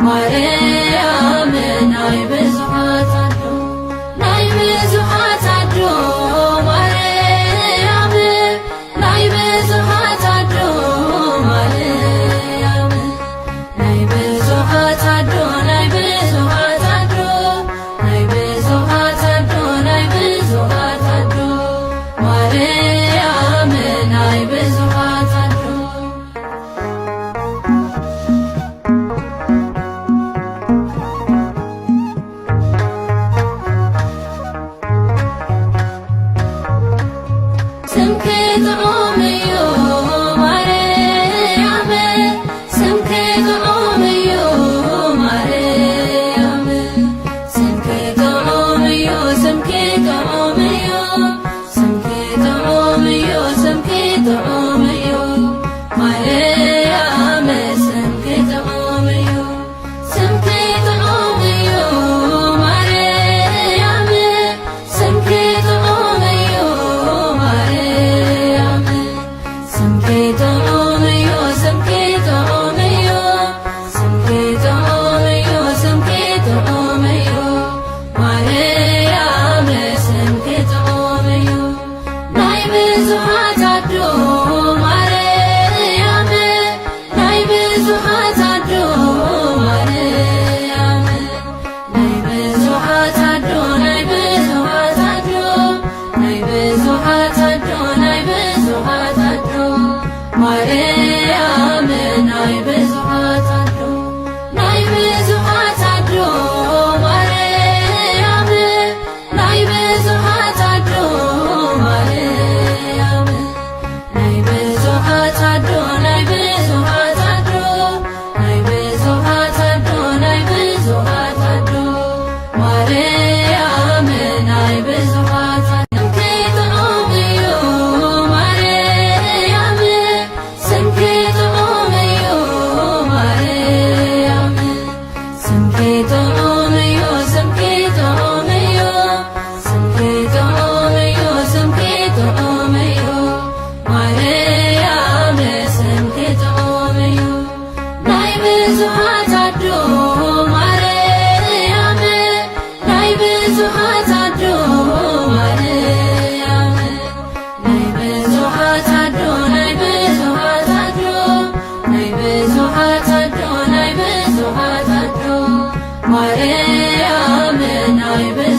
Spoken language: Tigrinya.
ማርያም ናይ ብዙሓት ኣዶ፣ ናይ ብዙሓት ኣዶ ማርያም፣ ናይ ብዙሓት ኣዶ ማርያም፣ ናይ ብዙሓት ኣዶ፣ ናይ ብዙሓት ኣዶ፣ ናይ ብዙሓት ኣዶ፣ ናይ ብዙሓት ኣዶ ማርያም፣ ናይ ብዙሓት ኣዶ። ስምኪ ጥዑም እዩ ማርያም፣ ስምኪ ጥዑም እዩ ማርያም፣ ስምኪ ጥዑም እዩ፣ ስምኪ ጥዑም እዩ፣ ስምኪ ጥዑም እዩ፣ ስምኪ ጥዑም እዩ ማርያም፣ ስምኪ ጥዑም እዩ። ስምኪ ጥዑም እዩ ማርያም፣ ስምኪ ጥዑም እዩ ማርያም፣ ስምኪ ጥዑም እዩ፣ ስምኪ ጥዑም እዩ፣ ስምኪ ጥዑም እዩ፣ ስምኪ ጥዑም እዩ ማርያም፣ ስምኪ ጥዑም እዩ። ናይ ብዙሓት ኣዶ ማርያም፣ ናይ ብዙሓት ኣዶ ማርያም፣ ናይ ብዙሓት ኣዶ፣ ናይ ብዙሓት ኣዶ፣ ናይ ብዙሓት ኣዶ፣ ናይ ብዙሓት ኣዶ ማርያም፣ ናይ ብዙሓት ኣዶ፣ ናይ ብዙሓት ኣዶ ማርያም፣ ናይ ብዙሓት ኣዶ ማርያም፣ ናይ ብዙሓት ኣዶ፣ ናይ ብዙሓት ኣዶ፣ ናይ ብዙሓት ኣዶ፣ ናይ ብዙሓት ኣዶ ማርያም፣ ናይ ብዙሓት ኣዶ። ስምኪ ጥዑም እዩ ማርያም፣ ስምኪ ጥዑም እዩ ማርያም፣ ስምኪ ጥዑም እዩ፣ ስምኪ ጥዑም እዩ፣ ስምኪ ጥዑም እዩ፣ ስምኪ ጥዑም እዩ ማርያም፣ ስምኪ ጥዑም እዩ። ናይ ብዙሓት ኣዶ ማርያም፣ ናይ ብዙሓት ኣዶ ማርያም፣ ናይ ብዙሓት ኣዶ፣ ናይ ብዙሓት ኣዶ፣ ናይ ብዙሓት ኣዶ፣ ናይ ብዙሓት ኣዶ ማርያም፣ ናይ ብዙ